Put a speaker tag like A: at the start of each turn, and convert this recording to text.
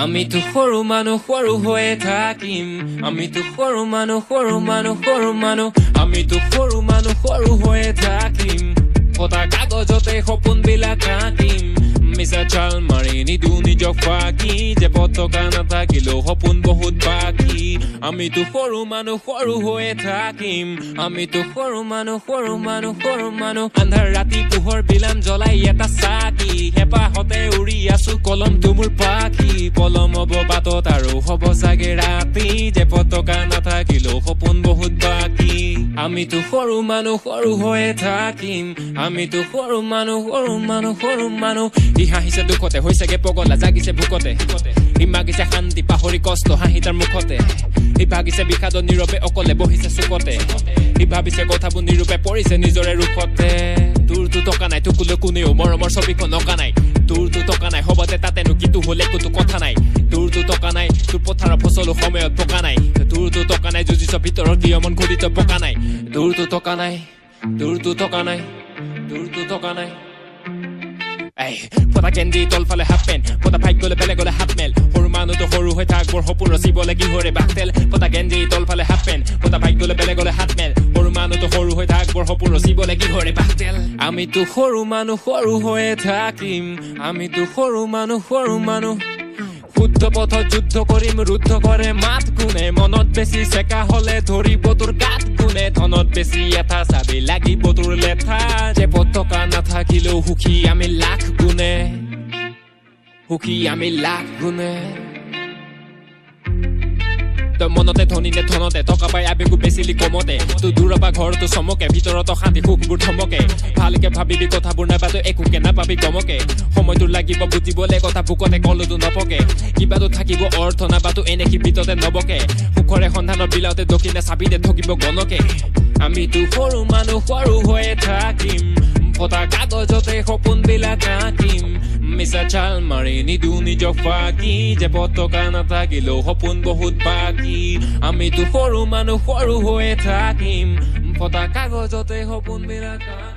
A: আমিতো সৰু মানুহ, সৰু হৈয়ে থাকিম। আমিতো সৰু মানুহ, সৰু মানুহ, সৰু মানুহ। আমিতো সৰু মানুহ, সৰু হৈয়ে থাকিম। ফটা কাগজতে সপোনবিলাক আঁকিম। মিছা চাল মাৰি নিদো নিজক ফাঁকি, জেপত টকা নাথাকিলেও সপোন বহুত বাকী। আমিতো সৰু মানুহ, সৰু হৈয়ে থাকিম। আমিতো সৰু মানুহ, সৰু মানুহ, সৰু মানুহ। আন্ধাৰ ৰাতি পোহৰ বিলাম জ্বলাই এটা চাকি। হেঁপাহতে উৰি আছো, কলমটো মোৰ পাখি। পলম হ'ব বাটত আৰু হ'ব চাগে ৰাতি, জেপত টকা নাথাকিলেও সপোন বহুত বাকী। আমিতো সৰু মানুহ, সৰু হৈয়ে থাকিম। আমিতো সৰু মানুহ, সৰু মানুহ, সৰু মানুহ। ই হাঁহিছে দুখতে, হৈছেগে পগলা, জাগিছে ভোকতে। ই মাগিছে শান্তি, পাহৰি কষ্ট, হাঁহি তাৰ মুখতে। ই ভাগিছে বিষাদ, নীৰৱে অকলে বহিছে চুকতে। ই ভাবিছে কথাবোৰ নিৰূপে পৰিছে নিজৰে ৰোষতে। তোৰতো টকা নাই, তোকলৈ কোনেও মৰমৰ ছবিখন অঁকা নাই। তোৰতো টকা নাই, হ'বতে তাতেনো কিটো হ'ল একোতো কথা নাই। তোৰতো টকা নাই, তোৰ পথাৰৰ ফচলো সময়ত পকা নাই। তোৰতো টকা নাই, যুঁজিছ ভিতৰৰ কিয় মন খুলি তই পকা নাই। তোৰতো টকা নাই, তোৰতো টকা নাই, তোৰতো টকা নাই। এই ফটা গেঞ্জি তলফালে হাফ পেণ্ট, ফটা ভাইক গ'লে বেলেগলে হাত মেল। সৰু মানুহটো সৰু হৈ থাক, বৰ সপোন ৰচিবলে কিহৰে বাকতেল। ফটা গেঞ্জি তলফালে হাফ পেণ্ট, ফটা ভাইক গ'লে বেলেগলে হাত মেল। সৰু মানুহটো সৰু হৈ থাক, বৰ সপোন ৰচিবলে কিহৰে বাকতেল। আমিতো সৰু মানুহ, সৰু হৈয়ে থাকিম। আমিতো সৰু মানুহ, সৰু মানুহ। শুদ্ধ পথত যুদ্ধ কৰিম, ৰুদ্ধ কৰে মাত কোনে। মনত বেছি চেকা হলে ধৰিব তোৰ গাত কোনে। ধনত বেছি এঠা চাবি লাগিব তোৰ লেঠা। জেপত টকা নাথাকিলেও সুখী আমি লাখ গুণে, সুখী আমি লাখ গুণে। তই মনতে ধনী নে ধনতে, টকা পাই আবেগো বেচিলি কমতে। তোৰ দূৰৰ পৰা ঘৰটো চমকে, ভিতৰত অশান্তি সুখবোৰ থমকে। ভালকে ভাবিবি কথাবোৰ, নাইবা তই একোকে নাপাবি গমকে। সময়টো লাগিব বুজিবলে কথা, বুকতে কলতো নপকে। কিবাটো থাকিব অৰ্থ, নাইবাতো এনে সি ভিতৰতে নবকে। সুখৰে সন্ধানত বিলাওতে দক্ষিণে চাবিতে ঠগিব গণকে। আমিতো সৰু মানুহ, সৰু হৈয়ে থাকিম। ফটা কাগজতে সপোনবিলাক আঁকিম। মিছা চাল মাৰি নিদো নিজক ফাঁকি, জেপত টকা নাথাকিলেও সপোন বহুত বাকী। আমিতো সৰু মানুহ, সৰু হৈয়ে থাকিম। ফটা কাগজতে সপোনবিলাক আঁকিম।